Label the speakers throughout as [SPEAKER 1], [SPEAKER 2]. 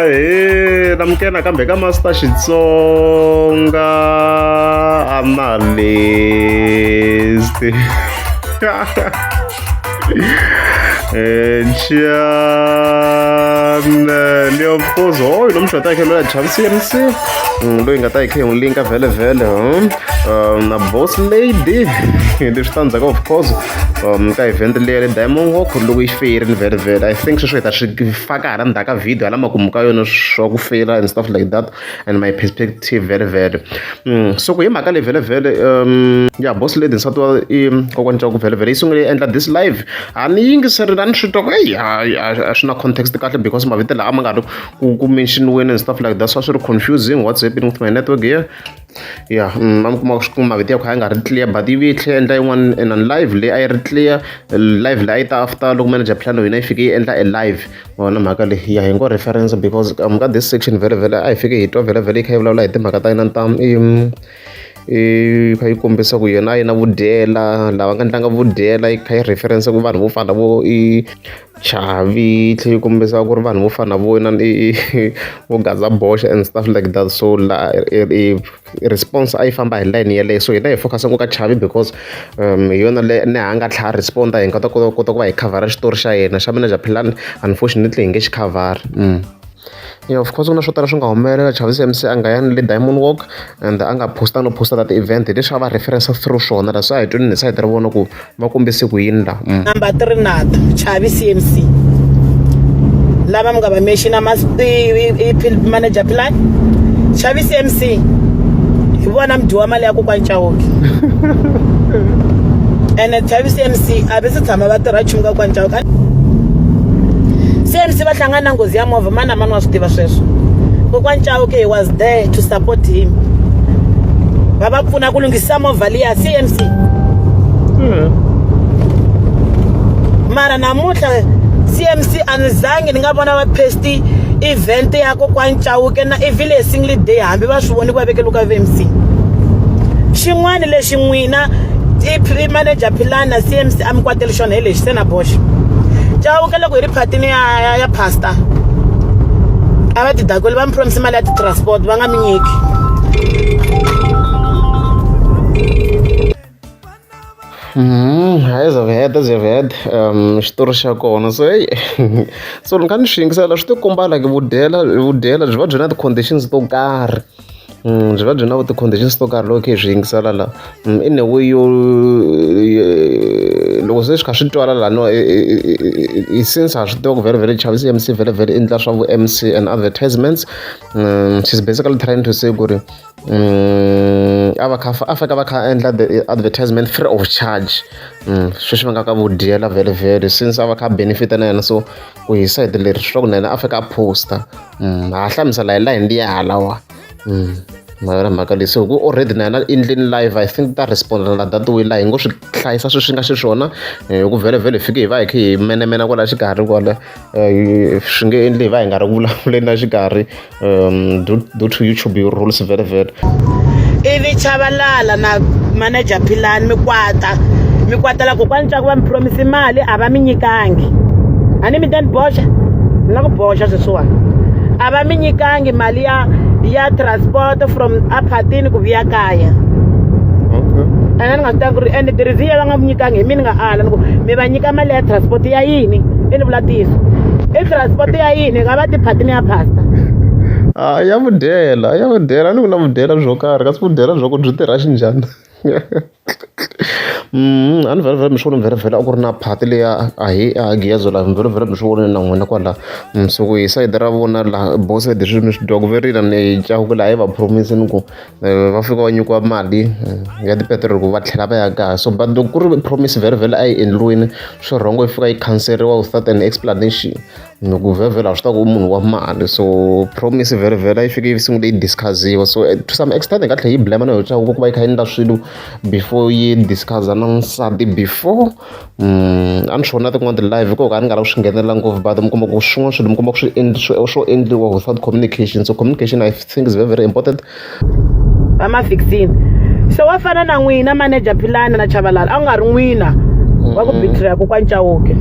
[SPEAKER 1] Ahee namukela nakambe ka Master Xitsonga Analyst. Channel of course hoyi lomu xota khe loyi a chavisi MC loyi nga ta hi khe hi n'wi linka vhele vhele na boss lady leswi ta ndzhaku of course ka event leyi ya le Diamond Walk loko yi feyerini vhele vhele I think sweswo hi ta swi faka hala ndzhaku ka video hala makumu ka yona swa ku feyila and stuff like that and my perspective vhele vhele so ku hi mhaka leyi vhele vhele ya boss lady nsati wa i kokwani Chauke vhele vhele yi sungule yi endla this live a ni yingiserile a ni swi twa ku eyi a swi na context kahle because mavito lawa a ma nga ri ku mention-iweni and stuff like that so a swi ri confusing what's happening with my network here. Ya a mi kuma ku mavito ya kha ya nga ri clear but yi vuye yi tlhela yi endla yin'wana in live leyi a yi ri clear live leyi a yi ta after loko manager plan hina yi fike yi endla e live ma vona mhaka leyi ya hi ngo reference because ka this section vhele vhele a hi fike hi twa vhele vhele yi kha yi vulavula hi timhaka ta yena ta i yi kha yi kombisa ku yena a yi na vudyela lava nga ndlanga vudyela yi kha yi reference ku vanhu vo fana vo i Chavi yi tlhela yi kombisa ku ri vanhu vo fana na vo inani i vo Gaza Boxa and stuff like that so la i response a yi famba hi layeni yeleyo so hina hi focus ngopfu ka Chavi because hi yona leyi ni a nga tlhela a respond-a hi nga ta kota kota ku va hi khavhara xitori xa yena xa manager Philani unfortunately hi nge xi khavhari. Yeah of course ku na swo tala swi nga humelela Chavisi M_C a nga yani le Diamond Walk and a nga post-a no post-a that event hi leswi a va reference through swona la se a hi tweni hi sayiti ra vona ku va kombise ku yini la.
[SPEAKER 2] Number 3 Nata Chavi CMC lava mi nga va mention mas i manager plan Chavi CMC hi vona mudyi wa mali ya kokwani Chauke ene Chavi CMC a va se tshama va tirha nchumu ka kokwani Chauke. CMC va hlangana na nghozi ya movha mani na mani wa swi tiva sweswo kokwani Chauke he was there to support him va va pfuna ku lunghisa movha liya CMC mara namuntlha CMC a ni zangi ni nga vona va post event ya kokwani Chauke na even a single day hambi va swi voni ku va vekeliwe ka VMC xin'wana lexi n'wina i manager Philani na CMC a mi kwateli xona hi lexi se na boxa Chauke loko hi ri phatini ya pastor a va tidakweli va mi promise mali ya ti-transport va nga mi nyiki.
[SPEAKER 1] As I've heard, as I've heard, xitori xa kona so heyi so ni kha ni swi yingisela swi ti komba like vudyela vudyela byi va byi na ti-conditions to karhi byi va byi na ti-conditions to karhi loko hi kha hi swi yingisela la in a way yo loko se swi kha swi twala laniwa since ha swi tiva ku vhele vhele Chavisi M_C vhele vhele i endla swa vu M_C and advertisements she's basically trying to say ku ri a va kha a fika va kha a endla the advertisement free of charge sweswi va nga ka vudyela vhele vhele since a va kha a benefit na yena so ku hi sayiti leri swi ku na yena a fika a post-a ha hlamusela hi layeni liya halawa ma yona mhaka leyi so ku already na yena endleni live I think ta respond la that way laha hi ngo swi hlayisa sweswi swi nga xiswona hi ku vhele vhele hi fike hi va hi kha hi menemena kwala xikarhi kwala swi nge endli hi va hi nga ri ku vulavuleni na xikarhi due to YouTube rules vhele vhele.
[SPEAKER 2] Ivi Chabalala na manager Philani mi kwata mi kwatela kokwani Ntswaki va mi promise mali a va mi nyikangi a ni mi ta ni boxa ni la ku boxa sweswiwani a va mi nyikangi mali ya ya transport from aphatini ku vuya kaya ene ni nga swi tivi ku ri ene the reason ya va nga mi nyikangi hi mina ni nga ala ni ku mi va nyika mali ya transport ya yini i ni vula ntiyiso i transport ya yini nga va tiphatini ya pastor.
[SPEAKER 1] A ya vudyela ya vudyela a ni ku na vudyela byo karhi kasi vudyela bya ku byi tirha xinjhani a ni vhele vhele mi swi vona vhele vhele a ku ri na phati leya ahee a Giyani laha mi vhele vhele mi swi vonile na n'wina kwala so ku hi sayiti ra vona laha both side leswi mi swi twa ku ve ri ni Chauke laha a yi va promise-ini ku va fika va nyikiwa mali ya tipetiroli ku va tlhela va ya kaya so but loko ku ri promise vhele vhele a yi endliwile swi wrong yi fika yi khanseriwa without an explanation ku vhele vhele ha swi tiva ku u munhu wa mali so promise vhele vhele a yi fike yi sungule yi discuss-iwa so to some extent hi nga tlhela yi blame na yona ku va yi kha yi endla swilo before yi discuss-a na nsati before. A ni swi vona tin'wani ti-live hikokwalaho a ni nga lavi ku swi nghenelela ngopfu but mi kuma ku swin'wana swilo mi kuma ku swi swo endliwa without communication so communication I think is very very important.
[SPEAKER 2] Va ma fixini se wa fana na n'wina manager Philani na Chabalala a ku nga ri n'wina wa ku betray kokwani Chauke.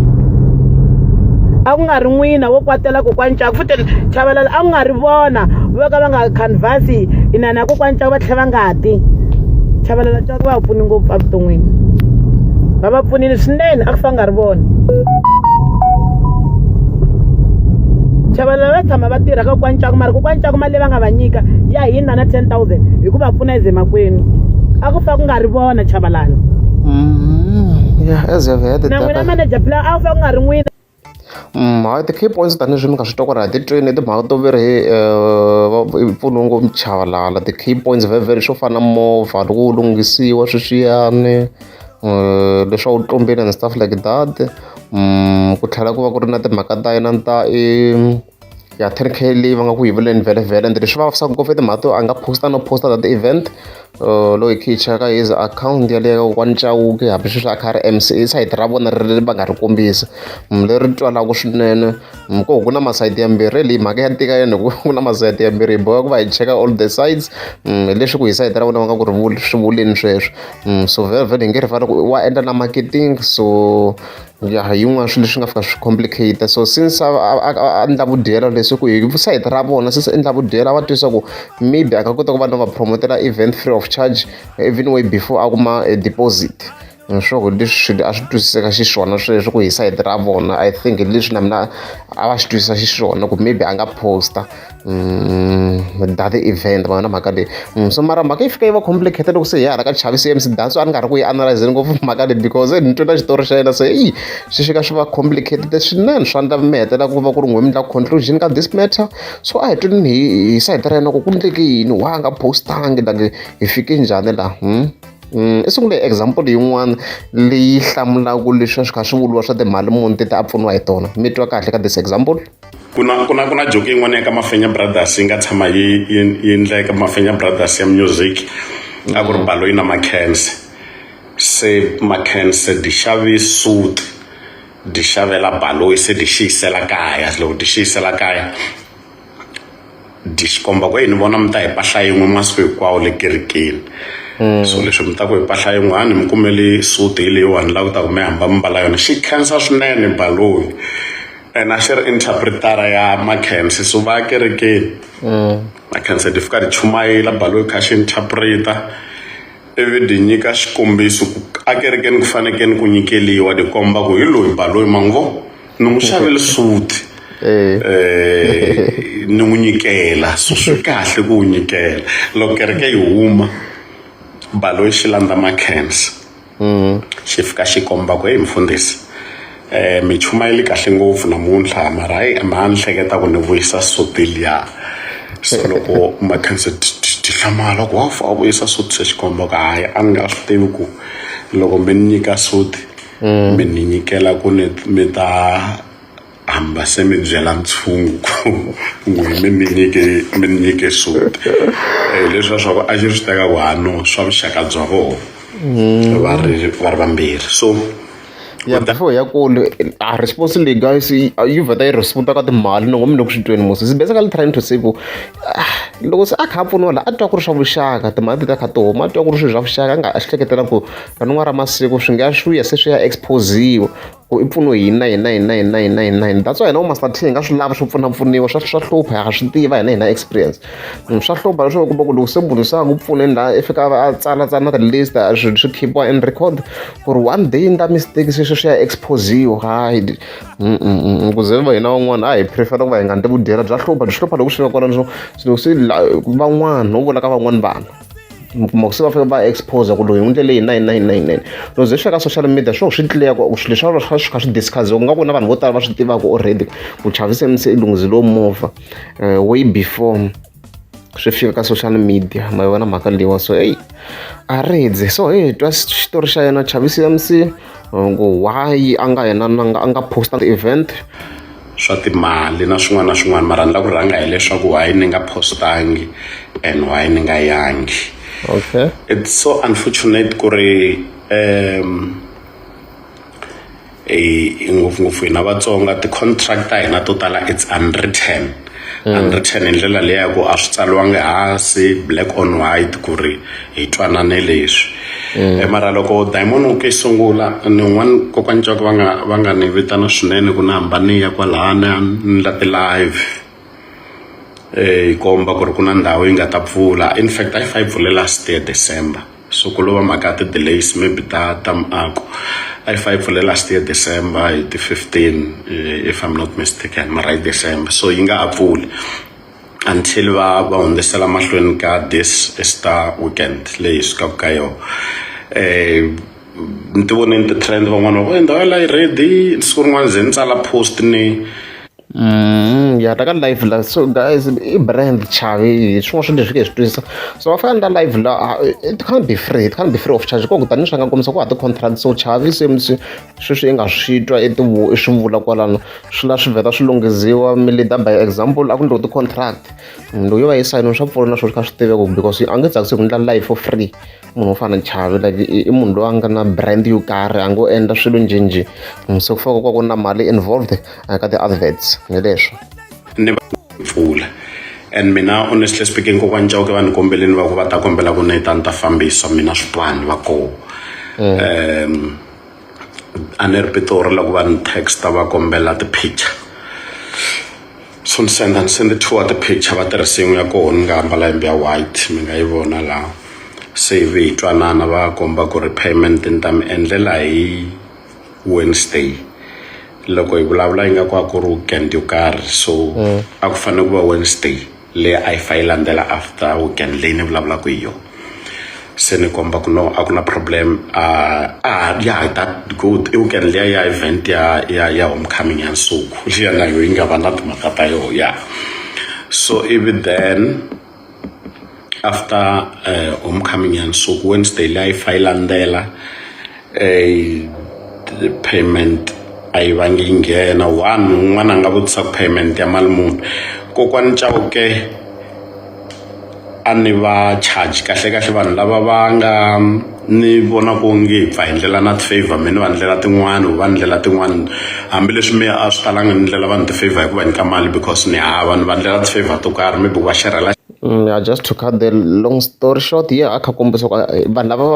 [SPEAKER 2] A ku nga ri n'wina wo kwatela kokwani Chauke futhi Chabalala a ku nga ri vona vo ka va nga canvas-i inana ya kokwani Chauke va tlhela va nga ti. Chabalala Chauke va va pfuni ngopfu evuton'wini va va pfunile swinene a ku fa nga ri vona. Chabalala va tshama va tirha ka kokwani Chauke mara kokwani Chauke mali leyi va nga va nyika ya hina na 10,000 hi ku va pfuna as makwenu a ku fa ku nga ri vona Chabalala.
[SPEAKER 1] Yeah, as you have heard
[SPEAKER 2] Na n'wina manager plan a ku fa ku nga ri n'wina.
[SPEAKER 1] Hayi ti-key points tanihileswi mi nga swi twa ku ri a ti twini i timhaka to ve ri i pfuniwe ngopfu Chabalala ti-key points vhele swo fana na movha loko wu lunghisiwa sweswiyani leswa wu tlumbile and stuff like that ku tlhela ku va ku ri na timhaka ta yena ta i ya 10K leyi va nga ku yi vuleni vhele and leswi vavisaka ngopfu i timhaka to a nga post-a no post-a that event loyi hi kha hi cheka his account yaleyo ka kokwani Chauke hambi sweswi a kha a ri M_C i sayiti ra vona ri va nga ri kombisa leri twalaka swinene ko ku na masayiti yambirhi leyi mhaka ya tika yena hi ku na masayiti yambirhi hi boheka ku va hi cheka all the sides hi leswi ku hi sayiti ra vona va nga ku ri swi vuleni sweswo so vhele vhele hi nge rivali ku wa endla na marketing so ya hi yin'wana swilo leswi nga fika swi complicate so since a a endla vudyelo leswi ku hi sayiti ra vona since endla vudyelo a va twisisa ku maybe a nga kota ku va na va promotela event free of charge even way before a kuma a deposit swo ku leswi a swi twisiseka xiswona sweswo ku hi sayiti ra vona I think leswi na mina a va swi twisisa xiswona ku maybe a nga posta that event ma yona mhaka leyi so mara mhaka yi fika yi va complicated loko se hi hala ka Chavisi M_C Dance a ni nga ri ku yi analyze ngopfu mhaka leyi because ni twe na xitori xa yena se eyi swi fika swi va complicated swinene swa endla mi hetelela ku va ku ri n'we mi endla conclusion ka this matter so a hi tweni hi hi sayiti ra yena ku ku endleke yini why a nga postangi like hi fike njhani laha I sungule example yin'wana leyi hlamulaka leswi a swi kha swi vuriwa swa timali muni teti a pfuniwa hi tona mi twa kahle ka this example.
[SPEAKER 3] Ku na ku na ku na joke yin'wana ya ka Mafenya Brothers yi nga tshama yi yi yi endleka Mafenya Brothers ya music a ku ri Baloyi na Makhense se Makhense di xave suit di xavela Baloyi se di xi yisela kaya loko di xi yisela kaya di xi komba ku ni vona mi ta hi mpahla yin'we masiku hinkwawo le kerekeni so leswi mi ta ku hi mpahla yin'we a ni mi kumeli suti hi leyiwani la ku ta ku mi hamba mi mbala yona xi khensa swinene Baloyi ene a xi ri interpretara ya Makhense so va ya kerekeni Makhense di fika di chumayela Baloyi kha xi interpreter ivi di nyika xikombiso ku a kerekeni ku fanekele ku nyikeliwa di komba ku hi loyi Baloyi ma n'wi vo ni n'wi xavele suti ni n'wi nyikela so swi kahle ku wu nyikela loko kereke yi huma Baloyi xi landza Makhense xi fika xi komba ku heyi mfundhisi mi chumayeli kahle ngopfu namuntlha mara hayi ma ni hleketa ku ni vuyisa suti liya so loko Makhense ti hlamala ku wa fa vuyisa suti se xi komba ku hayi a ni nga swi tivi ku loko mi ni nyika suti mi ni nyikela ku ni mi ta hamba se mi byela ntshungu ku n'wi mi ni nyike mi ni nyike suti leswiya swa ku a xi swi teka ku hano swa vuxaka bya vona va ri va ri vambirhi so
[SPEAKER 1] ya before ya kule a response leyi guys yi vheta yi responda ka timali no mi le ku swi tweni mos is basically trying to say ku loko se a kha a pfuniwa la a twa ku ri swa vuxaka timali ti ta kha ti huma a twa ku ri swilo swa vuxaka a nga a hleketela ku rin'wana ra masiku swi nga swi ya se swi ya expose-iwa ku i pfuniwe hi yini na yini na yini na yini na yini na yini na yini that's why hina vo Master T hi nga swi lavi swo pfunapfuniwa swa swa hlupha ha swi tiva hina hi na experience swa hlupha leswaku kuma ku loko se munhu se a ku pfuneni laha i fika a tsalatsala na ti-list swilo swi khipiwa in record ku ri one day ndla mistake sweswo swi ya expose-iwa hayi ku ze va hina van'wana a hi prefer ku va hi nga ndli vudyela bya hlupha byi hlupha loko swi fika kwalano so loko se van'wana no vula ka van'wana vanhu mi kuma ku se va fika va expose ku loyi u ndlele yini na yini na yini na yini na yini loko ze swi fika social media swo swi clear ku swilo leswi swa swi kha swi discuss ku nga ku na vanhu vo tala va swi tivaka already ku Chavisi M_C i lunghizi lowu movha way before swi fika ka social media ma yi vona mhaka leyiwa so eyi a ri so hi twa xitori xa yena Chavisi M_C ku why a nga yena a nga post event
[SPEAKER 3] Swa timali na swin'wana na swin'wana mara ni lava ku rhanga hileswaku why ni nga postangi and why ni nga yangi.
[SPEAKER 1] Okay.
[SPEAKER 3] It's so unfortunate ku ri ngopfungopfu hina Vatsonga ti-contract ta hina to tala it's unwritten. Unwritten hi ndlela leyi ya ku a swi tsariwangi hansi black on white ku ri hi twanane leswi. Mara loko Diamond wu ke sungula ni un'wana kokwani Chauke va nga va nga ni vitana swinene ku ni hamba ni ya kwalaya ni ya ndla ti-live yi komba ku ri ku na ndhawu yi nga ta pfula. In fact a yi fa yi pfule last year December so ku lo va mhaka ya ti-delays maybe ta ta miako. A yi fa yi pfule last year December hi ti-15 if I'm not mistaken mara hi December so yi nga ha pfuli until va va hundzisela mahlweni ka this Easter weekend leyi hi sukaka ka yona. Ni ti vonile ti-trend van'wani va ku ndhawu yaleyo yi ready siku rin'wana ze ni tsala post ni.
[SPEAKER 1] Ya ta ka live la so guys i brand Chavi swin'wana swa leswi hi swi twisisa so va fanele endla live la it can't be free, it can't be free of charge koko tanihi swi nga kombisa ku ha ti-contract so Chavi se sweswi i nga swi twa i ti i swi vula kwalano swi la swi vheta swi lunghiziwa mi leader by example a ku endliwe ti-contract loko yo va yi sayiniwe swa pfuna na swona swi kha swi tiveka because a nge tsakisi ku endla live for free munhu wo fana na Chavi like i munhu loyi a nga na brand yo karhi a ngo endla swilo njhenjhe so ku fanele ku va ku ri na mali involved ka ti-adverts hi leswo.
[SPEAKER 3] Ni va pfula and mina honestly speaking kokwani Chauke va ni kombelini va ku va ta kombela ku ni ta ni ta fambisa mina swipani va koho a ni ri Pitori loko va ni text-a va kombela ti-picture so ni senda ni sende two wa ti-picture va tirhise yin'we ya koho ni nga ambala hembe ya white mi nga yi vona laha se ivi hi twanana va komba ku ri payment ni ta mi endlela hi Wednesday loko hi vulavula ingaku a ku ri weekend yo karhi so a ku fanele ku va Wednesday leyi a yi fa yi landzela after weekend leyi ni vulavulaka hi yona se ni komba ku no a ku na problem a a ya that good i weekend liya ya event ya ya ya homecoming ya nsuku liya na yo yi nga va na timhaka ta yoho ya so ivi then after homecoming ya nsuku Wednesday liya yi fa yi landzela payment a yi vangi yi nghena one un'wana a nga vutisa ku payment ya mali muni kokwani Chauke a ni va charge kahle kahle vanhu lava va nga ni vona ku onge hi pfa hi ndlela na ti-favor me ni va ndlela tin'wani va ndlela tin'wani hambileswi me a swi talanga ni ndlela vanhu ti-favor hi ku va nyika mali because ni hava ni va ndlela ti-favor to karhi maybe ku va xerhela.
[SPEAKER 1] Yeah, just to cut the long story short yeah a kha kombisa ku vanhu lava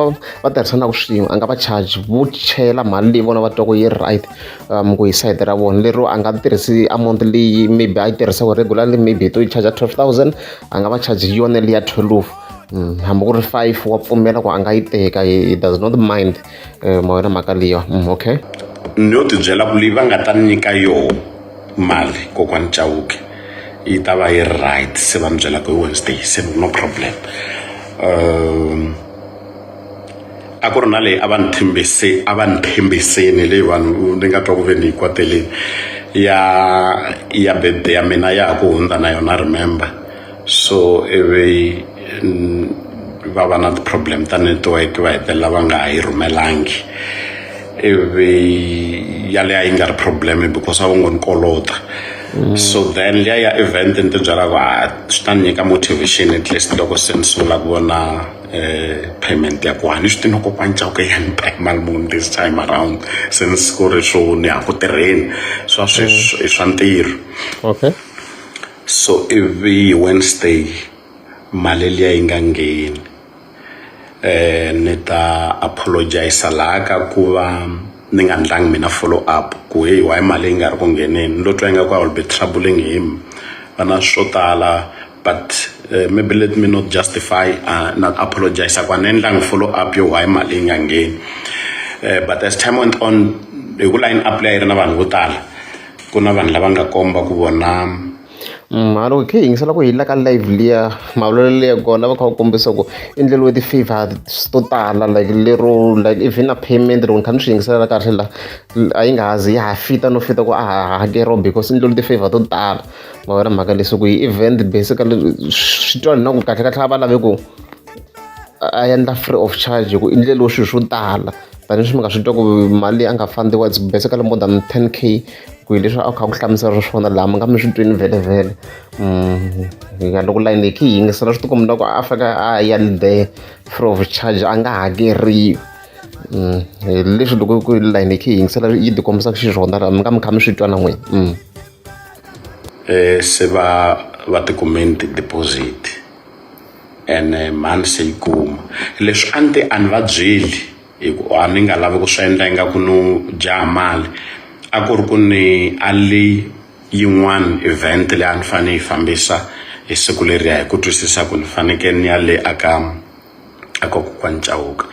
[SPEAKER 1] va tirhisanaka swin'we a nga va charge vo chela mali leyi vona va twa ku yi right ku hi sayiti ra vona lero a nga tirhisi amount leyi maybe a yi tirhisaka regularly maybe to yi charge 12,000 a nga va charge yona liya 12 hambi ku ri 5 wa pfumela ku a nga yi teka he does not mind ma yona mhaka liya okay.
[SPEAKER 3] Ni yo tibyela ku leyi va nga ta ni nyika yoho mali kokwani Chauke yi ta va yi ri right se va ni byela ku hi Wednesday se no problem a ku ri na leyi a va ni tshembise a va ni tshembisini leyi vanhu ni nga twa ku ve ni yi kwateleni ya ya birthday ya mina ya ha ku hundza na yona remember so ivi va va na ti-problem ta network va hetelela va nga ha yi rhumelangi ivi yaleyo a yi nga ri problem because a va ngo ni kolota so then liya ya event ni ti byela ku ha swi ta ni nyika motivation at least loko se ni sungula ku vona payment ya kona ni swi tivi na kokwani Chauke ya ni ba mali muni this time around since ku ri swo ni ha ku tirheni swa sweswi i swa ntirho
[SPEAKER 1] okay.
[SPEAKER 3] So ivi hi Wednesday mali liya yi nga ngheni ni ta apologize laha ka ku va ni nga ndlangi mina follow up ku hey why mali yi nga ri ku ngheneni ni lo twa ingaku I will be troubling him va na swo tala but maybe let me not justify na apologize ku a ni endlangi follow up yo why mali yi nga ngheni but as time went on hi ku line up leyi a yi ri na vanhu vo tala ku na vanhu lava nga komba ku vona.
[SPEAKER 1] Mara loko hi kha hi yingisela ku hi la ka live liya mavulavulelo ya kona va kha va kombisa ku i endleriwe ti-favors to tala like lero like even na payment loko ni kha ni swi yingisela kahle la a yi nga ha zi ya ha fita no fita ku a ha hakeriwa because i endleriwe ti-favor to tala ma vona mhaka leswi ku yi event basically swi twa na ku kahle kahle a va lave ku a endla free of charge hi ku i endleriwe swilo swo tala tanihileswi mi nga swi twa ku mali leyi a nga fundiwa it's basically more than 10K ku hi leswi a kha ku hlamusela swona laha mi nga mi swi twini vhele vhele ya loko layini leyi khe yi yingisela swi tikomba ku a fika a ya there free of charge a nga hakeriwi hi leswi loko ku layini leyi khe yi yingisela yi tikombisaka xiswona laha mi nga mi kha mi swi twa na n'wina.
[SPEAKER 3] Se va. va tikumeni ti-deposit ene mhani se yi kuma leswi a ni te a ni va byeli hi ku a ni nga lavi ku swi endla ingaku no jaha mali a ku ri ku ni ali yin'wana event leyi a ni fanele yi fambisa hi siku leriya hi ku twisisa ku ni fanekele ni ya le aka aka kokwani Chauke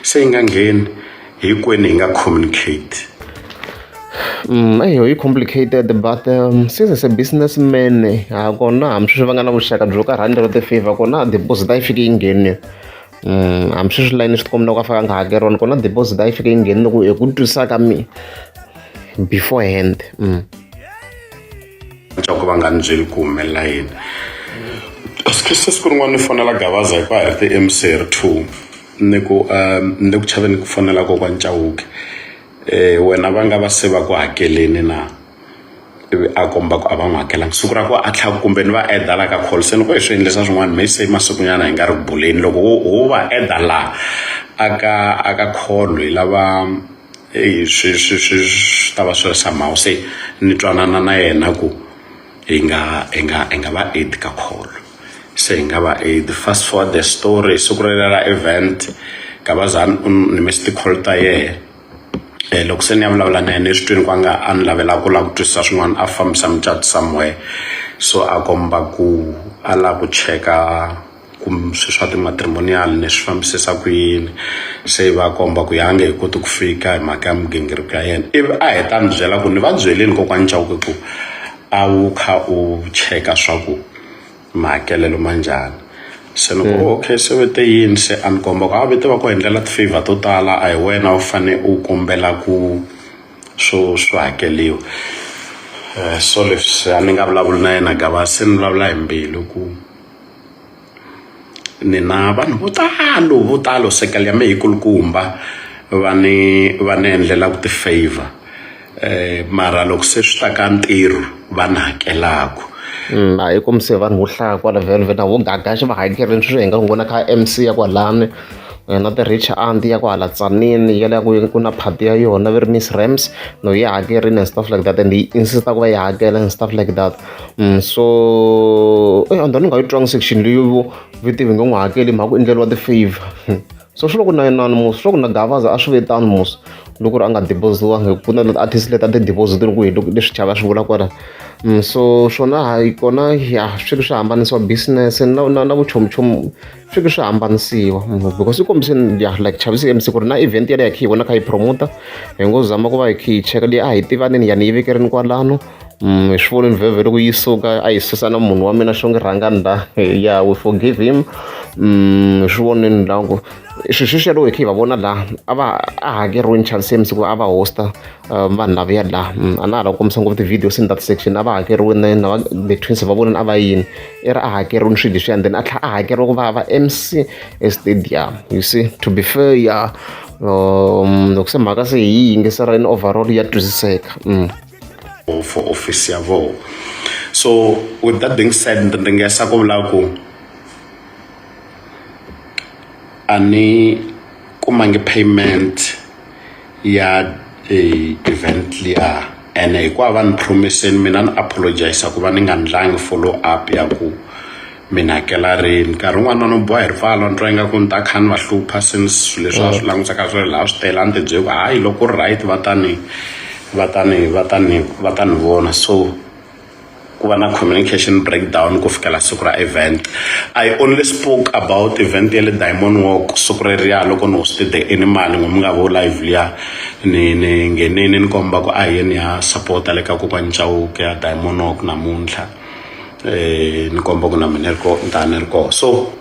[SPEAKER 3] se yi nga ngheni hinkwenu hi nga communicate.
[SPEAKER 1] Eyo yi complicated but since as a businessman ha kona hambi sweswi va nga na vuxaka byo karhi a ndlela ti-favor kona deposit a yi fike yi ngheni. Hambi sweswi layini swi tikomba loko a fika a nga hakeriwanga kona deposit a yi fike yi ngheni loko hi ku twisisa ka mina beforehand.
[SPEAKER 3] Chauke va nga ni byeli ku humelela yini se siku rin'wana ni fonela Gavaza hikuva hi ri ti-M_C hi ri two ni ku ni le ku chaveni ku fonela kokwani Chauke wena va nga va se va ku hakeleni na ivi a komba ku a va n'wi hakelanga siku ra ku a tlhela kumbe ni va add-a la ka call se ni ku hi swi endlisa swin'wana maybe se masikunyana hi nga ri ku buleni loko ho va add-a la aka aka call hi lava eyi swi swi swi swi ta va swi ri somehow se ni twanana na yena ku hi nga hi nga hi nga va add ka call se hi nga va add fast forward the story siku rero ra event Gavazani u ni miss ti-call ta yehe loko se ni ya vulavula na yena eswitweni ku a nga a ni lavela ku lava ku twisisa swin'wana a fambisa mucato somewhere so a komba ku a lava ku cheka ku swilo swa ti-matrimonial ni swi fambisisa ku yini se va komba ku ya nge he koti ku fika hi mhaka ya migingiriko ya yena ivi a heta a ni byela ku ni va byeleni kokwani Chauke ku a wu kha u cheka swa ku mahakelelo ma njhani se ni ku mm. okay se vete yini se a ni komba ku a vete va ku endlela ti-favor to tala a hi wena u fane u kombela ku swo swi hakeliwa so leswi a ni nga vulavuli na yena gava se ni vulavula hi mbilu ku ni na vanhu vo talo vo talo sekele ya mehe yi kulukumba va ni va ni endlelaku ti-favor mara loko se swi ta ka ntirho va ni hakelaku.
[SPEAKER 1] A yi kombise vanhu vo hlaya kwala vhele na vo Gagash va hakerile sweswi hi nga n'wi vona kha M_C ya kwalani na ti-rich aunt ya kwahala Tzaneen ya le ku ku na party ya yona va ri Miss Rams no yi hakerile and stuff like that and yi insist ku va yi hakela and stuff like that. So eyi ni nga yi twangi section leyi vo vitivi nge n'wi hakeli mhaka ku endleriwa ti-favor so swi loko na inani mos swi loko na Gavaza a swi ve tano mos loko ri a nga deposit-iwangi ku na ti-artist leti a ti deposit-ile ku hi leswi Chava a swi vula kwala so swona hayi kona ya swi swi hambanisiwa business na na na vuchomuchomu swi swi hambanisiwa because i kombise ya like Chavisi M_C ku ri na event yaleyo hi kha hi vona kha yi promote hi ngo zama ku va hi kha hi cheka leyi a hi tivaneni ya ni yi vekerini kwalano. Hi swi vonile vhevhe loko yi suka a yi susa na munhu wa mina xongi rhangani la ya we forgive him hi swi vonile la ku swilo sweswiya loko hi kha hi va vona la a va a hakeriwini Chavisi M_C ku a va host-a vanhu lavaya la a na ha lava ku kombisa ngopfu ti-videos in that section a va hakeriwini na va the twins va vonile a va yini i ri a hakeriwini swilo leswiya and then a tlhela a hakeriwa ku va va M_C e-stadium you see to be fair ya loko se mhaka se hi yi yingisela in overall ya twisiseka.
[SPEAKER 3] For office ya vona so with that being said ni ringesa ku vula ku a ni kumangi payment ya event liya ene hikuva va ni promise-ni mina ni apologize ku va ni nga ndlangi follow up ya ku mi ni hakela rini nkarhi wun'wani no boha hi ripfalo ni twa ingaku ni ta kha ni va hlupha since swilo leswi a swi langutisaka swi ri laha swi tele a ni ti byeli ku hayi loko ku ri right va ta ni va ta ni va ta ni va ta ni vona so ku va na communication breakdown ku fikela siku ra event I only spoke about event ya le Diamond Walk siku reriya loko ni host the animal n'wi mi nga vo live liya ni ni nghenini ni komba ku a hi yeni ya support le ka kokwani Chauke ya Diamond Walk namuntlha ni komba ku na mina ni ri koho ni ta ni ri koho so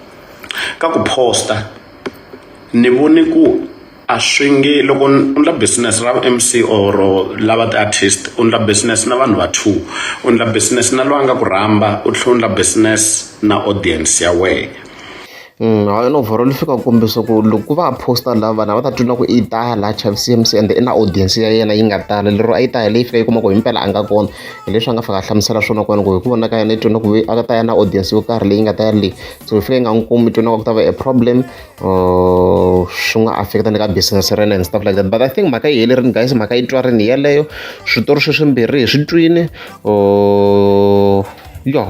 [SPEAKER 3] ka ku posta ni vone ku a swi nge loko u endla business ra M_C or lava ti-artist u endla business na vanhu va two u endla business na loyi a nga ku rhamba u tlhela u endla business na audience ya wena.
[SPEAKER 1] Hayi no overall yi fika ku kombisa ku loko ku va a post-a la vanhu a va ta twa na ku i ta la Chavisi M_C ende i na audience ya yena yi nga tala lero a yi ta hi leyi fika yi kuma ku himpela a nga kona hi leswi a nga fika a hlamusela swona kwala ku hi ku vona ka yena i twa na ku a ta ya na audience yo karhi leyi nga ta ya le so yi fika yi nga n'wi kumi i twa na ku ta va a problem swi nga affect na ka business ra yena and stuff like that but I think mhaka yi helerile guys mhaka yi twarini yeleyo switori sweswimbirhi hi swi twini ya.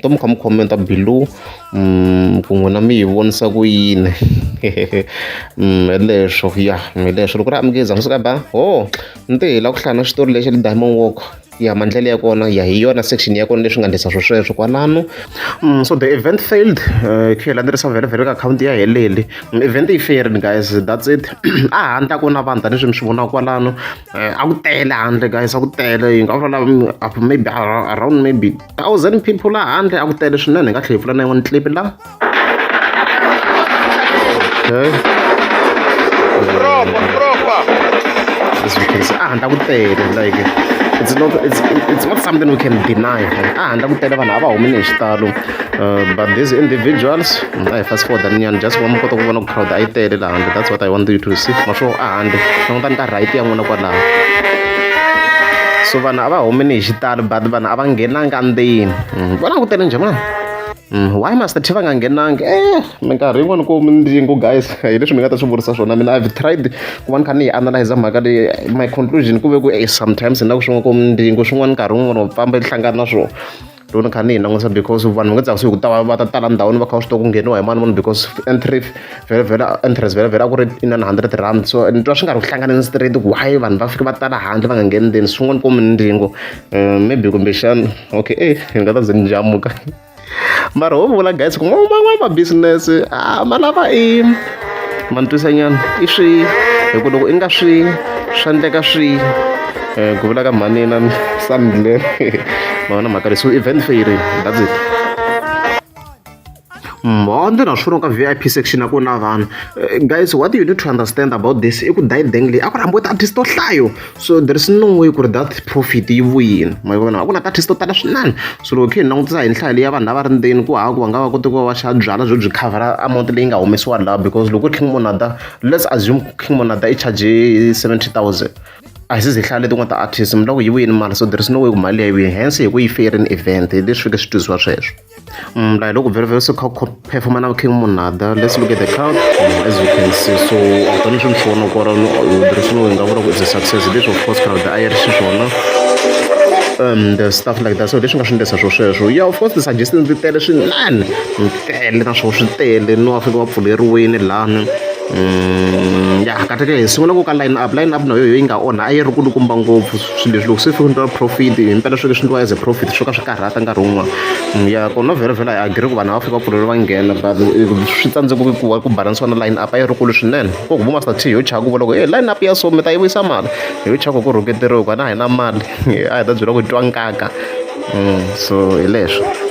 [SPEAKER 1] To mi kha mi comment-a below ku n'wina mi yi vonisa ku yini. Hi leswo ya hi leswo loko ri amukeza mi suka ba ho ni te hi lava ku hlaya na xitori lexi le Diamond Walk ya maendlelo ya kona ya hi yona section ya kona leswi nga ndlisa swo sweswo kwalano. So the event failed khe hi landzelerisa vhele vhele ka akhawunti ya heleli event yi failed guys, that's it. A handle a ku na vanhu tanihileswi mi swi vonaka kwalano, a ku tele handle guys, a ku tele hi nga vula maybe around maybe 1000 people la handle, a ku tele swinene. Hi nga tlhela hi pfula na yin'wana clip la. Okay,
[SPEAKER 4] Proper, proper.
[SPEAKER 1] As you can see, a handle ku tele, like it's not something we can deny. A handle ku tele, vanhu a va humile hi xitalo, but these individuals, a hi fast forward nyana just ku va mi kota ku vona ku crowd a yi tele laha handle. That's what I want you to see. Ma swo a handle langutani ka right ya n'wina kwalaho. So vanhu a va humile hi xitalo, but vanhu a va nghenanga ndzeni. Vona ku tele njhani mona. Why Master T va nga nghenangi? Minkarhi yin'wani ku mindzingo guys, hi leswi ni nga ta swi vurisa swona. Mina I've tried ku va ni kha ni yi analyze mhaka leyi. My conclusion ku ve ku sometimes na ku swin'wana ku mindzingo swin'wana nkarhi wun'wani wa famba i hlangana na swona loko ni kha ni yi langutisa, because vanhu va nge tsakisi hi ku ta va va ta tala ndhawini va kha va swi tiva ku ngheniwa hi mani muni, because entry vhele vhele entrance vhele vhele a ku ri R900. So ni twa swi nga ri ku hlanganeni straight ku why vanhu va fika va tala handle va nga ngheni ndzeni. Swin'wana ku mindzingo, maybe kumbexana. Okay, hi nga ta ze ni jamuka mara ho vula guys ku ma business a ma lava i ma ni twisa nyana i swi hi ku loko i nga swi swa endleka swi ku vula ka mhani na sandle ma vona mhaka leyi. So event failing, that's it. Mhondzo na swona ka VIP section a ku na vanhu. Guys, what you need to understand about this i ku dayideng leyi a ku rhambiwe ti-artist to hlayo, so there is no way ku ri that profit yi vuyini. Ma vona, a ku na ti-artist to tala swinene. So loko khe hi langutisa hi nhlayo leyi ya vanhu lava ri ndzeni, ku hava ku va nga va koti ku va va xava byalwa byo byi khavhara amount leyi nga humesiwa laha, because loko King Monada, let's assume King Monada i charge 70 000, a hi se ze hi hlaya letin'wana ta-artist mi loko yi vuyini mali. So there is no way ku mali leyi yi vuyini, hence hi ku yi fayerini event hi leswi fike swi twisiwa sweswo. La hi loko vhele vhele se kha ku performa na King Monada. Let's look at the crowd. As you can see, so tanihi swi vona kwalano, there is no way hi nga vula ku it's a success. Leswi of course crowd a yi ri xiswona, the stuff like that. So leswi nga swi endlisa swo sweswo, yeah, of course the suggestions ti tele swinene, tele na swona swi tele no va fika va pfuleriwini lani. Ya kahle hi sungula ku ka line up, line up na yo yi nga onha, a yi ri kulukumba ngopfu. Swilo leswi loko se fika ndliwa profit hi mpela swi swi ndliwa as a profit, swo ka swi karhata nkarhi wun'wana. Ya kona vhele vhele I agree ku vanhu va fika va pfuleriwa va nghena, but swi tsandze ku ku balansiwa na line up a yi ri kulu swinene. Ku vo Master T ho chava ku vula ku e line up ya so mi ta yi vuyisa mali, hi yo chava ku rhuketeriwa ku na hi na mali a hi ta byela ku twa nkaka. So hi leswo.